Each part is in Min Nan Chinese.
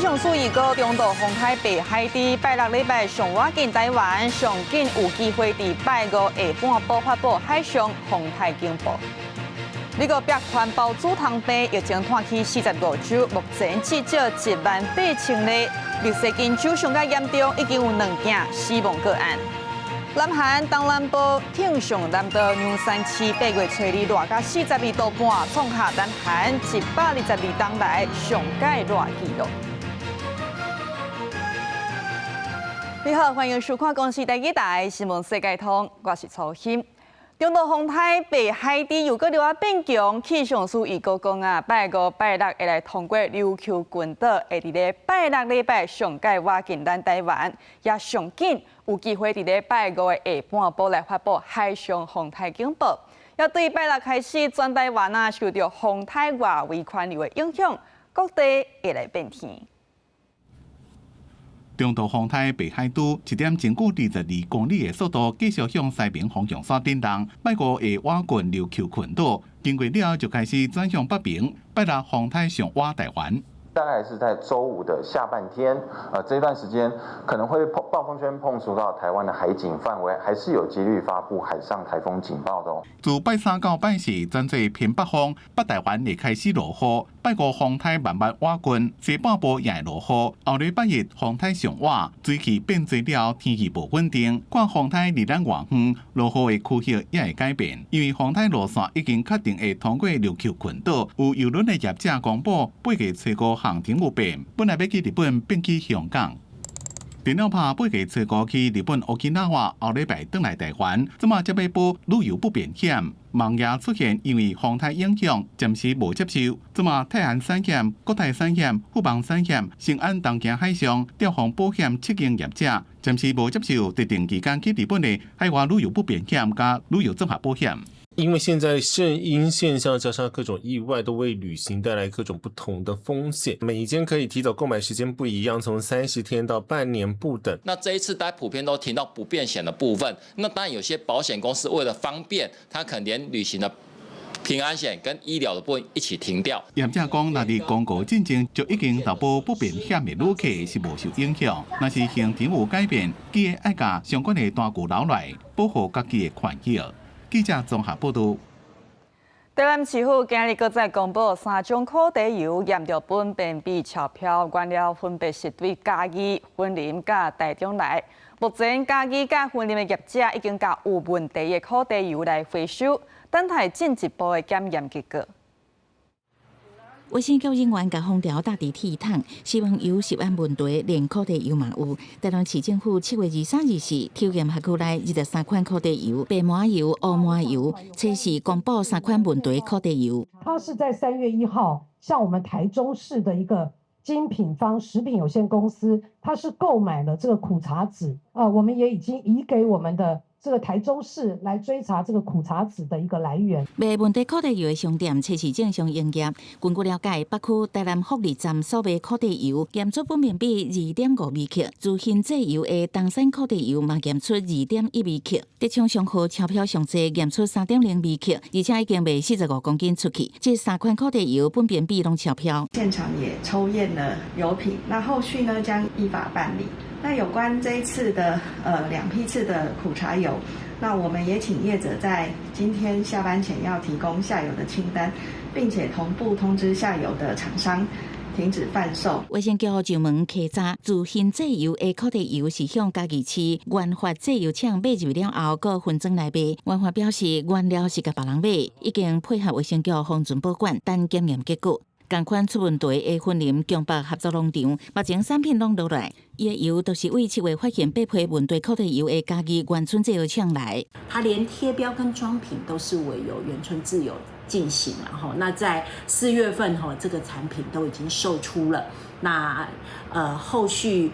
象署預告，中度風颱白海豬拜六禮拜上倚近台灣，上緊有機會佇拜五下半晡發布海上風颱警報。美國白環孢子蟲病疫情拖去45州，目前至少1萬8千例。密西根州上較嚴重，已經有兩件死亡個案。南韓東南部慶尚南道梁山市8月初2熱到42度半，創下南韓122冬來上蓋熱紀錄。你好，歡迎收看《公視第一台新聞世界通》，我是曹欣。中度風颱白海豬又閣著變強，氣象署預告講啊，拜五、拜六會來通過琉球群島，會佇咧拜六禮拜上蓋倚近咱台灣，也上緊有機會佇咧拜五的下半晡來發布海上風颱警報。也對拜六開始，全台灣啊受著風颱外圍環流的影響，各地會來變天。中度風颱白海豬1點鐘久22公里的速度，繼續向西邊方向煞振動。拜五會倚近琉球群島，經過了後就開始轉向北邊，拜六風颱上倚台灣。大概是在週五的下半天，這段時間可能會碰暴風圈碰觸到台灣的海景範圍，還是有幾率發布海上颱風警報的哦。自拜三到拜四轉做偏北風，北台灣會開始落雨。拜五風颱慢慢倚近，西半部也會落雨。後禮拜一風颱上倚，水氣變濟了，天氣無穩定。看風颱離咱偌遠，落雨的區域也會改變。因為風颱路線已經確定會通過琉球群島，有郵輪的業者公布8月初五航程有變，本來欲去日本變去香港。電了拍8月初五去日本沖繩，後禮拜轉來台灣，這馬才欲報旅遊不便險，網頁出現因為風颱影響，暫時無接受。這馬泰安產險、國泰產險、富邦產險、新安東京海上、兆豐保險七間業者，暫時無接受特定期間去日本的海外旅遊不便險佮旅遊綜合保險。因為現在聖嬰現象加上各種意外，都為旅行帶來各種不同的風險。每一間可以提早購買時間不一樣，從30天到半年不等。那這一次大家普遍都提到不便險的部分，那當然有些保險公司為了方便，他可能連旅行的平安險跟醫療的部分一起停掉。業者講，若佇公告進前就已經投保不便險的旅客是無受影響，若是行程有改變，記得愛共相關的單據留來，保護家己的權益。記者綜合報道。台南市府今日閣再公布三種苦茶油驗著苯便比超標，原料分別是對嘉義、雲林佮台中來。目前嘉義佮雲林的業者已經共有問題的苦茶油來回收，等待進一步的檢驗結果。衛生局人員共封條搭佇鐵桶，食用油食安問題，連苦茶油嘛有。台南市政府7月23、24抽驗轄區內23款苦茶油、白麻油、烏麻油，測試公布三款問題苦茶油。他是在3月1號向我們台中市的一個精品方食品有限公司，他是購買了這個苦茶籽，啊，我們也已經移給我們的這個台中市來追查這個苦茶籽的一個來源。賣問題苦茶油的商店測試正常營業。根據了解，北區台南福利站所賣苦茶油檢出苯並芘2.5微克，自興製油的東山苦茶油嘛檢出2.1微克，德昌商號超標上濟檢出3.0微克，而且已經賣45公斤出去。這三款苦茶油苯並芘攏超標。現場也抽驗了油品，那後續呢將依法辦理。那有關這一次的兩批次的苦茶油，那我們也請業者在今天下班前要提供下游的清單，並且同步通知下游的廠商停止販售。衛生局上門稽查，自興製油的苦茶油是向嘉義市元發製油廠買入了後，閣分裝來賣。元發表示，原料是共別人買，已經配合衛生局封存保管，等檢驗結果。仝款出問題的雲林強北合作農場，目前產品攏落來，伊的油都是為7月發現八批問題苦茶油的嘉義元春製油廠來。它連貼標跟裝瓶都是委由元春製油進行，然後那在4月份哈，這個產品都已經售出了。那後續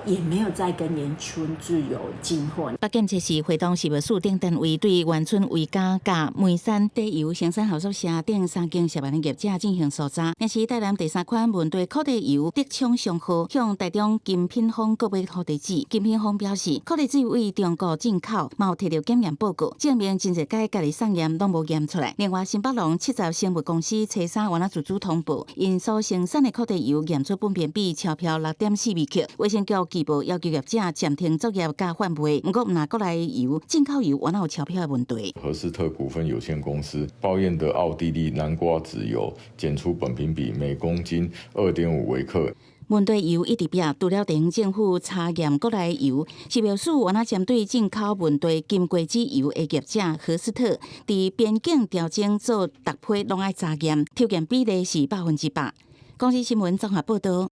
也沒有再跟元春自由進貨。北檢測是會同食藥署等單位對員村維嘉佮梅山底油生產合作社等三間涉案的業者進行搜查。但是台南第三款問題苦茶油德昌商號向台中金品坊購買苦茶籽，金品坊表示，苦茶籽為中國進口，嘛有提著檢驗報告，證明真濟擺家己送驗攏無驗出來。另外，新北農70生物公司初三原來自主通報，𪜶所生產的苦茶油驗出苯丙芘超標6.4微克，衛生局據報要求業者暫停作業佮販賣。毋過，毋若國內油進口油原來有超標的問題。何斯特股份有限公司報驗的奧地利南瓜籽油檢出苯丙芘每公斤2.5微克。問題油一直變，除了地方政府查驗國內油，食藥署原來針對進口問題金瓜子油的業者何斯特，佇邊境調整做逐批攏愛查驗，抽驗比例是100%。公視新聞綜合報導。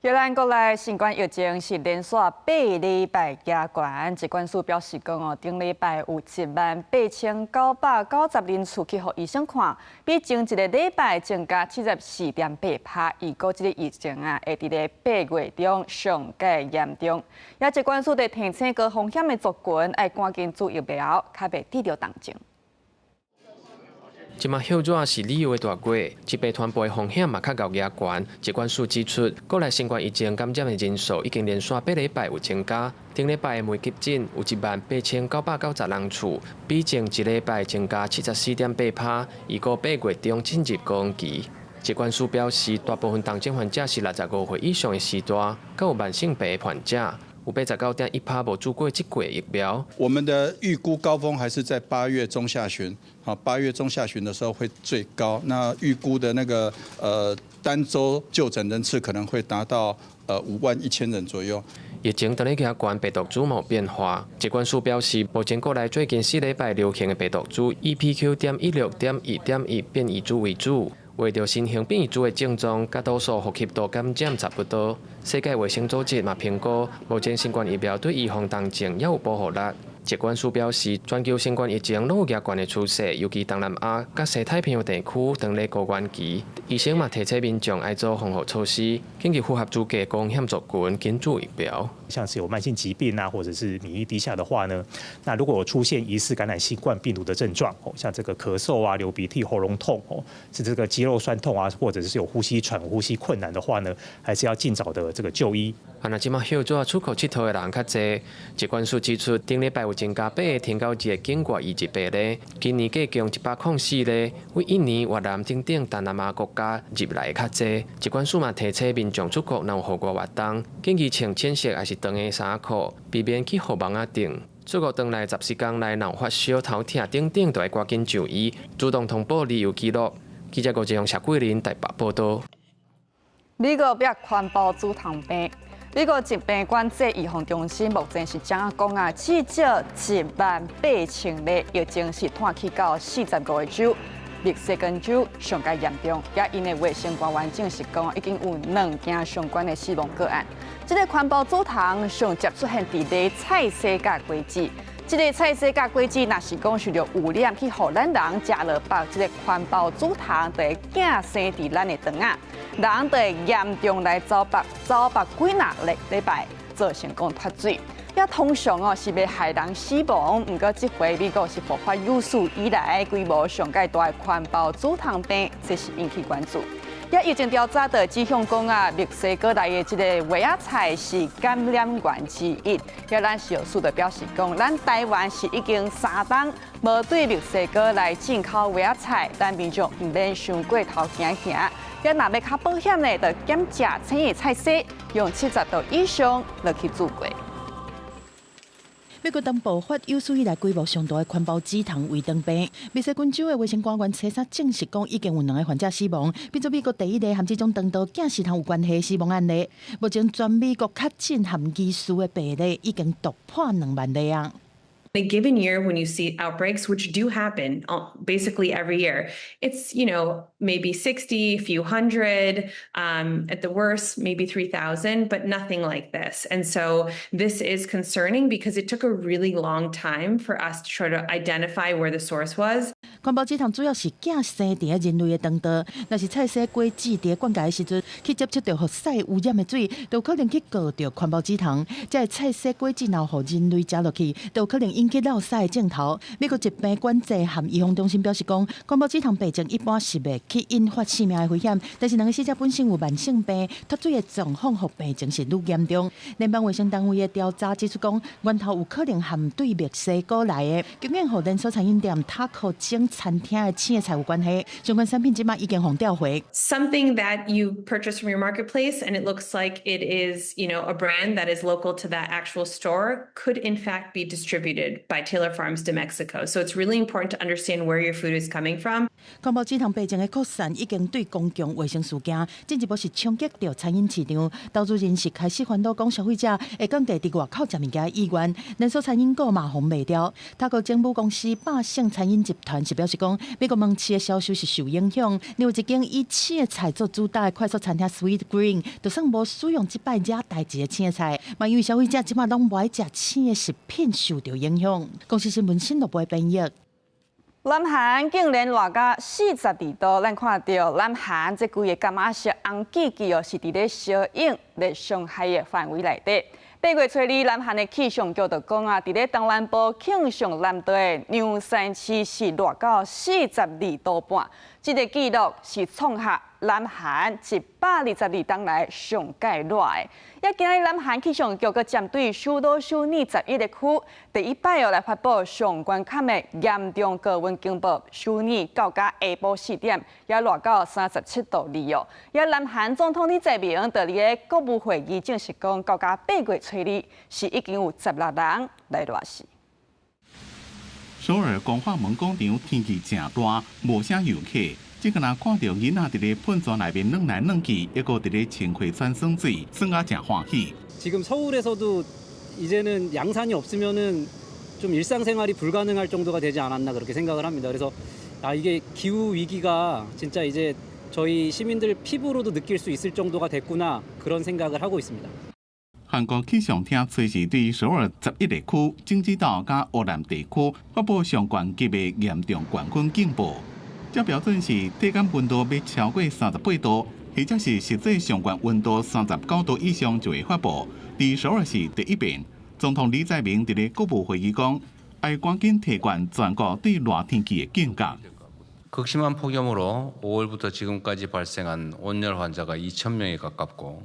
咱國內新冠疫情是連續8禮拜加懸，疾管署表示講哦，頂禮拜有18990人次去予醫生看，比前一個禮拜增加74.8%。預估這個疫情啊，會佇咧8月中上蓋嚴重。也疾管署佇提醒高風險的族群，愛趕緊注疫苗，較袂得著重症。這馬歇熱是旅遊的大月，疾病傳播的風險嘛較𠢕加懸。疾管署指出，國內新冠疫情感染的人數已經連續8禮拜有增加。頂禮拜的每急診有18990人次，比前一禮拜增加74.8%。預估8月中進入高峰期。疾管署表示，大部分重症患者是65歲以上的序大，閣有慢性病的患者。有89.1%無注過這劑疫苗。我們的預估高峰還是在8月中下旬，好，8月中下旬的時候會最高。那預估的那個單週就診人次可能會達到5萬1千人左右。疫情當咧加懸，病毒株無變化。疾管署表示，目前國內最近4禮拜流行的病毒株以 BQ.16.1.1變異株為主。為著新型變異株的症狀，佮多數呼吸道感染差不多。世界衛生組織嘛評估，目前新冠疫苗對預防重症猶有保護力。疾管署表示，全球新冠疫情攏有加懸的趨勢，尤其東南亞佮西太平洋地區當咧高原期，醫生嘛提醒民眾愛做防護措施，緊急符合資格高風險族群緊注疫苗。像是有慢性疾病啊，或者是免疫低下的話呢，那如果出現疑似感染新冠病毒的症狀，哦，像這個咳嗽啊、流鼻涕、喉嚨痛，哦，是這個肌肉痠痛啊，或者是有呼吸喘、呼吸困難的話呢，還是要盡早的這個就醫。啊，若這馬歇熱出國𨑨迌的人較濟，疾管署指出，頂禮拜有增加8個添加一個境外移入病例，今年計共104例，為印尼、越南等等東南亞國家入來的較濟。疾管署嘛提醒民眾出國若有戶外活動，建議穿淺色抑是長的衫褲，避免去予網仔頂。出國轉來14天內若有發燒、頭痛等等，就愛趕緊就醫，主動通報旅遊記錄。記者郭志雄、謝桂林台北報導。美國爆環孢子蟲病。美國疾病管制預防中心目前是怎樣講啊？至少1萬8千例疫情是拖去到45個州，墨西哥州上蓋嚴重，也𪜶的衛生官員證實講，已經有兩件相關的死亡個案。這個環孢子蟲上捷出現佇咧菜西佮果子，這個菜西佮果子，若是講受著污染去予咱人食落腹，這個環孢子蟲就會寄生佇咱的腸仔，人就會嚴重來走腹，走腹幾若禮拜，造成講脫水。也通常哦是袂害人死亡，毋過這回美國是爆發有史以來規模上蓋大的環孢子蟲病，這是引起關注。也疫情調查的指向講啊，墨西哥來的這個萵仔菜是感染源之一。也咱食藥署就表示講，咱台灣是已經3冬無對墨西哥來進口萵仔菜，咱民眾毋免傷過頭驚嚇。也若欲較保險的，就減食青的菜西，用70度以上落去煮過。美國東部發有史以來規模上大的環孢子蟲胃腸病，密西根州的衛生官員初三證實講，已經有兩个患者死亡，變做美國第一例和這種腸道寄生蟲有關係的死亡案例。目前全美國確診和疑似的病例已經突破2萬例啊！ In a given year, when you see outbreaks, which do happen basically every year, it's maybe 60, a few hundred, at the worst, maybe 3,000, but nothing like this. And so this is concerning because it took a really long time for us to try to identify where the source was. 環孢子蟲主要是寄生佇人類的腸道，若是菜洗果子佇灌溉的時陣去接觸著予屎污染的水，就有可能去過著環孢子蟲。這个菜洗果子若予人類食落去，就有可能引起落屎的症頭。美國疾病管制和預防中心表示講，環孢子蟲病症一般是袂去引發致命的危險，但是兩個死者本身有慢性病，脫水的狀況予病情是愈嚴重。聯邦衛生單位的調查指出講，源頭有可能和對墨西哥來的，供應予連鎖餐飲店塔可鐘餐廳的青菜有關係。相關產品這馬已經予調回。 Something that you purchase from your marketplace and it looks like it is a brand that is local to that actual store could in fact be distributed by Taylor Farms de Mexico. So it's really important to understand where your food is coming from. 環孢子蟲病症的擴散已經對公共衛生事件進一步是衝擊著餐飲市場，投資人士開始煩惱講消費者會降低佇外口食物件的意願，連鎖餐飲股嘛防袂牢。塔可鐘母公司百勝餐飲集團是表示講，美國門市的銷售是受影響，另有一間以青菜做主打的快速餐廳 Sweet Green，就算無使用這擺惹代誌的青菜，嘛因為消費者這馬攏無愛食青的食品受著影響。公視新聞新羅播編譯。南韓竟然熱到42度，咱看著南韓這規个柑仔色紅記記哦，是佇咧燒燄熱傷害的範圍內底。8月初2，南韓的氣象局就講啊，佇咧東南部慶尚南道的梁山市是熱到42度半，這个紀錄是創下南韓122冬來上蓋熱的。也今日南韓氣象局閣針對首都首爾11个區，第一擺哦來發布上懸級的嚴重高溫警報，首爾到甲下晡4點也熱到37度2哦。也南韓總統李在明佇咧個國務會議證實講，到甲8月初2是已經有16人來熱死。首爾光化門廣場天氣誠熱，無啥遊客。這个若看著囡仔佇咧噴泉內面轉來轉去，抑閣佇咧穿溪泉耍水，耍甲誠歡喜。 지금서울에서도이제는 양산이 없으면은 좀 일상생활이 불가능할 정도가 되지 않았나 그렇게 생각을 합니다. 그래서 아 이게 기후 위기가 진짜 이제 저희 시민들 피부로도 느낄 수 있을 정도가 됐구나 그런 생각을 하고 있습니다. 韓國氣象廳隨時對首爾11個區、京畿道佮岳南地區發布上懸級的嚴重高溫警報。這標準是體感溫度欲超過38度，或者是實際上懸溫度39度以上就會發布。佇首爾是第一遍。總統李在明佇咧國務會議講，愛趕緊提懸全國對熱天氣的警覺。 극심한 폭염으로 5월부터 지금까지 발생한 온열 환자가 2천 명에 가깝고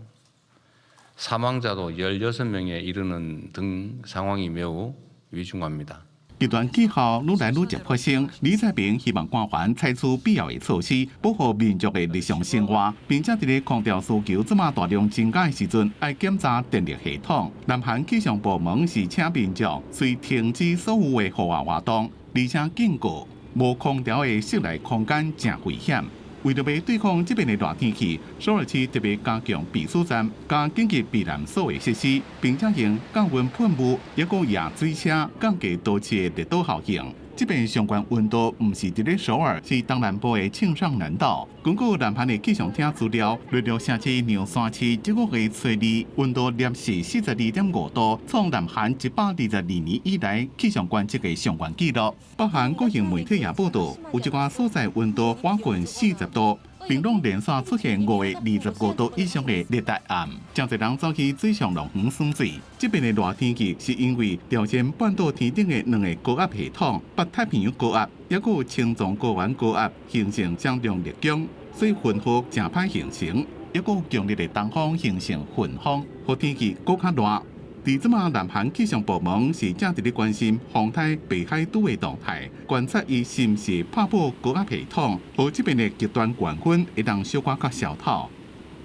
사망자도 16명에 이르는 등 상황이 매우 위중합니다. 極端氣候愈來愈常發生，李在明希望官員採取必要的措施，保護民眾的日常生活，並且佇咧空調需求這麼大量增加的時陣，愛檢查電力系統。南韓氣象部門是請民眾隨停止所有的戶外活動，而且警告無空調的室內空間誠危險。為著欲對抗這擺的熱天氣，首爾市特別加強避暑站佮緊急避難所的設施，並且用降溫噴霧，抑閣揚水車降低都市的熱島效應。這擺上懸溫度毋是佇咧首爾，是東南部的慶尚南道。根據南韓的氣象廳資料，熱流城市梁山市這個月初二溫度攝氏42.5度，創南韓122年以來氣象觀測的上懸紀錄。北韓國營媒體也報導，有一寡所在溫度接近40度。並攏連續出現五個25度以上的熱帶暗，誠濟人走去水上樂園耍水。這擺的熱天氣是因為朝鮮半島天頂的兩个高壓系統，北太平洋高壓，抑閣有青藏高原高壓形成相當熱江，所以雲雨誠歹形成，抑閣有強烈的東風形成混風，予天氣閣較熱。佇這馬南韓氣象部門是正佇咧關心風颱北海道的動態，觀察伊是毋是拍破高壓系統，予這擺的極端高溫會當小可較消透。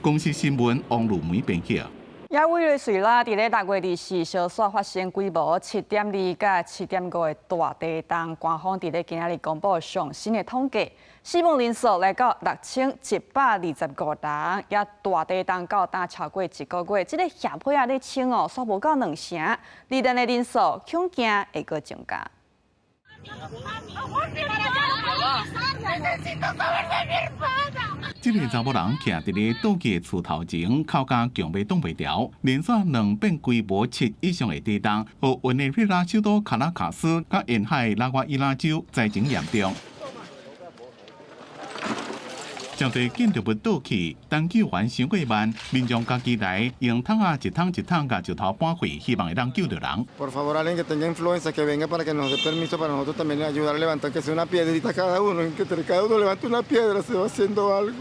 公視新聞王如梅編譯。也委內瑞拉佇咧6月24小雪發生規模7.2佮7.5的大地動，官方佇咧今仔日公布上新的統計，死亡人數來到6125人，也大地動到今超過一個月，這个協會仔咧稱哦，煞無夠兩成，罹難的人數恐驚會閣增加。這个查某人徛佇咧倒去的厝頭前，哭甲強欲擋袂牢，連續兩遍規模7以上的地動，予委內瑞拉首都卡拉卡斯佮沿海拉瓦伊拉州災情嚴重。真濟建築物倒去，等救援傷過慢，民眾家己來用桶仔一桶一桶共石頭搬開，希望會當救著人。 Por favor, alguien que tenga influencia, que venga para que nos dé permiso para nosotros también ayudar a levantar, que sea una piedrita cada uno, que cada uno levante una piedra, se va haciendo algo。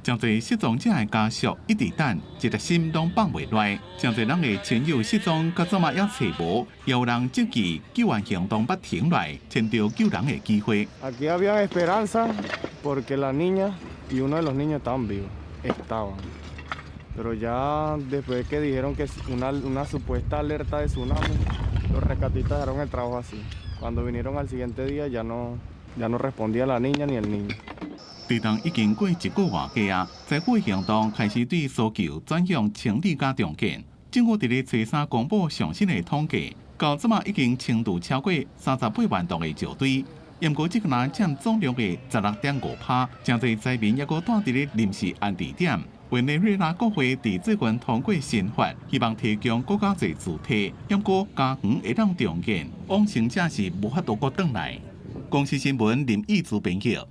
真濟失蹤者的家屬一直等，一粒心攏放袂落。真濟人的親友失蹤，到這馬猶揣無，有人質疑救援行動捌停落來，踭著救人的機會。 Aquí había esperanza porque la niña y uno de los niños estaban vivos, estaban. Pero ya después que dijeron que una supuesta alerta de tsunami, los rescatistas dejaron el trabajo así. Cuando vinieron al siguiente día ya no respondía la niña ni el niño. 地動已經過一個外幾啊，災區行動開始對搜救轉向清理佮重建。政府佇咧初三公布上新的統計，到這馬已經清除超過38萬棟的石堆，毋過這個若佔總量的16.5%，真濟災民猶閣蹛佇咧臨時安置點。委內瑞拉國會佇最近通過新法，希望提供閣較濟住宅，毋過家園會當重建，往生者是無法度閣轉來。公視新聞林義祖編譯。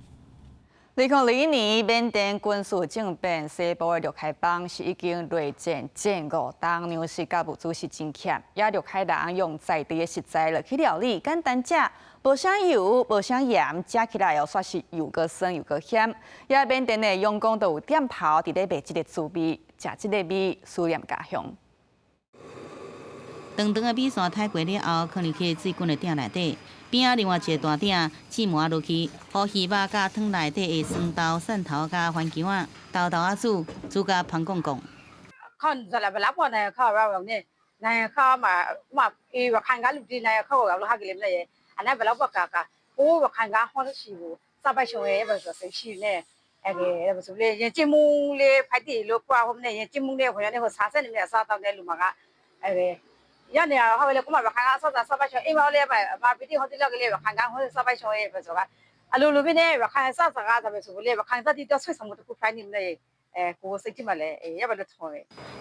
2021年，緬甸軍事政變，西部的若開邦是已經內戰戰五冬，糧食佮物資是真欠，也若開人用在地的食材落去料理，簡單食，無啥油，無啥鹽，食起來哦，煞是又閣酸又閣鹹。也緬甸的員工都有店頭佇咧賣這个滋味，食這个味，思念家鄉。長長的米線揩過了後，囥入去水滾的鼎內底。邊仔另外一个大鼎，試糜落去，予魚肉佮湯內底的酸豆、蒜頭佮番薑仔，沓沓仔煮，煮甲芳摃摃。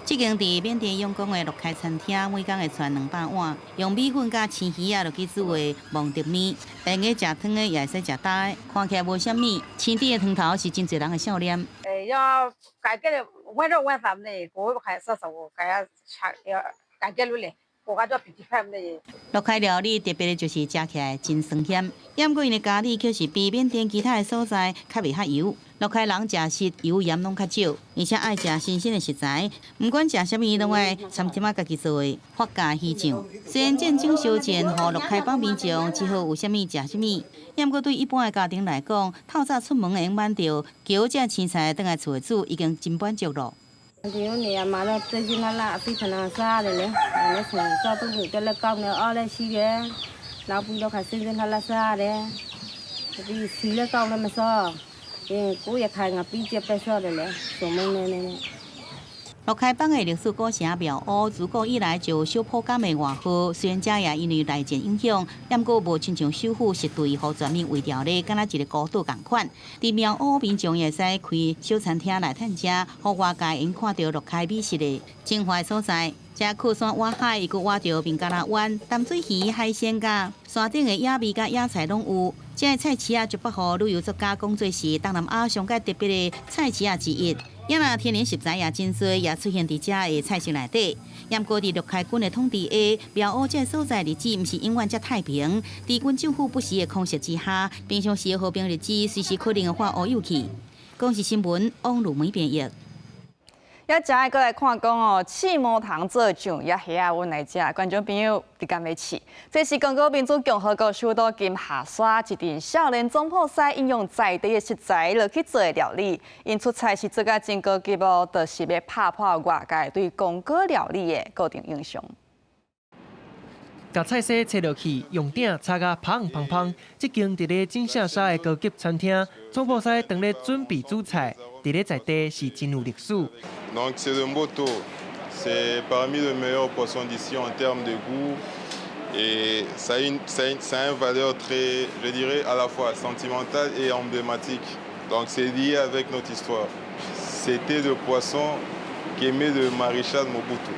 這間佇緬甸仰光的樂開餐廳，每工會傳200碗，用米粉佮青魚仔落去煮的望德麵，會用食湯的，也會使食焦的，看起來無啥物，青甜的湯頭是真濟人的笑臉。要改革的，溫熱溫啥物呢？我還說實話，改吃要改革落來。樂開料理特別的就是食起來真酸鹹，毋過𪜶的咖哩卻是比緬甸其他的所在較袂較油。樂開人食食油鹽攏較少，而且愛食新鮮的食材，毋管食啥物攏愛摻點仔家己做的發酵魚醬。雖然戰爭相戰，予樂開邦民眾只好有啥物食啥物，毋過對一般的家庭來講，透早出門會用挽著，撿這青菜轉來厝內煮，已經真滿足咯。樂開邦的歷史古城苗屋，自古以來就有小破港的外號。雖然這也因為內戰影響，毋過無親像首府實對予全面圍牢咧，敢若一個孤島仝款。佇苗屋民眾會使開小餐廳來趁食，予外界會看著樂開美食的精華所在。這靠山倚海，伊閣倚著孟加拉灣，淡水魚、海鮮佮山頂的野味佮野菜攏有。這个菜市仔，就北予旅遊作家講做是東南亞上蓋特別的菜市仔之一。也若天然食材也真濟，也出現佇遮的菜市內底。毋過佇樂開軍的統治下，苗屋這个所在日子毋是永遠遮太平。佇軍政府不時的空襲之下，平常時的和平日子隨時可能會化烏有去。公視新聞，王如梅編譯。一食過來看講哦，刺毛糖做醬，也蝦仔，阮來食。觀眾朋友，你敢欲試？這是剛果民主共和國首都金夏沙一陣少年總鋪師應用在地的食材落去做的料理，𪜶出菜是做甲真高級哦，就是欲拍破外界對剛果料理的固定印象。共菜絲切落去，用鼎炒甲香噴噴。這間佇咧金夏沙的高級餐廳，總鋪師當咧準備主菜，佇咧在地是真有歷史。 Donc c'est le mboto, c'est parmi les meilleurs poissons d'ici en termes de goût et ça a une valeur très, je dirais, à la fois sentimentale et emblématique. Donc c'est lié avec notre histoire. C'était le poisson qu'aimait le maréchal Mobutu.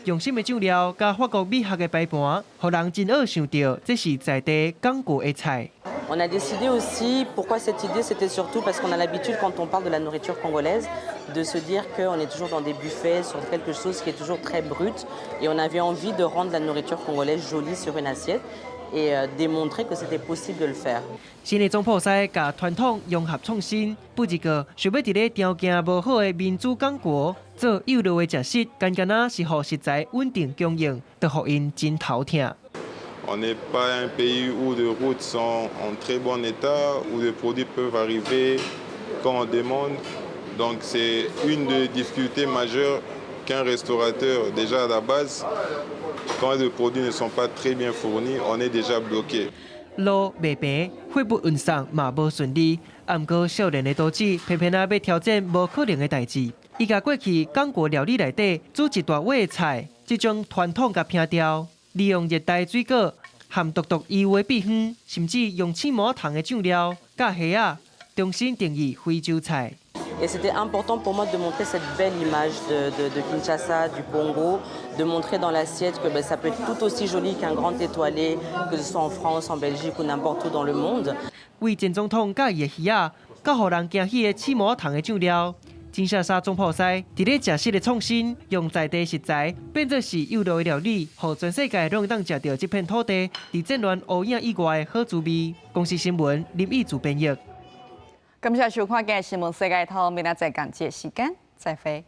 用心的醬料佮法國美學的擺盤，予人真愛想著這是在地剛果的菜。 On a décidé aussi, pourquoi cette idée, c'était surtout parce qu'on a l'habitude, quand on parle de la nourriture congolaise, de se dire qu'on est toujours dans des buffets, sur quelque chose qui est toujours très brut. Et on avait envie de rendre la nourriture congolaise jolie sur une assiette et démontrer que c'était possible de le faire. 新的總鋪師共傳統融合創新，不一個想欲佇咧條件無好的民主剛果做幼路的食食，干焦是予食材穩定供應，就予𪜶真頭疼。 On n'est pas un pays où les routes sont en très bon état, où les produits peuvent arriver quand on demande. Donc c'est une des difficultés majeures qu'un restaurateur, déjà à la base, quand les produits ne sont pas très bien fournis, on est déjà bloqué. 路袂平，貨物運送嘛無順利。啊，毋過少年的刀子偏偏仔欲挑戰無可能的代誌。伊共過去剛果料理內底煮一大碗的菜，這種傳統共拼調，利用熱帶水果含獨獨有的秘方，甚至用刺毛糖的醬料，佮蝦仔，重新定義非洲菜。 Et c'était important pour moi de montrer cette belle image de Kinshasa, du Congo, de montrer dans l'assiette que ben, ça peut être tout aussi joli qu'un grand étoilé, que ce soit en France, en Belgique ou n'importe où dans le monde. 為前總統佮意的魚仔，佮予人驚喜的刺毛糖的醬料，金夏沙總鋪師佇咧食食的創新，用在地食材變做是幼路的料理，予全世界攏會當食著這片土地佇戰亂烏影以外的好滋味。公視新聞林義祖編譯。感謝收看今日新聞世界通，明仔載仝這時間再會。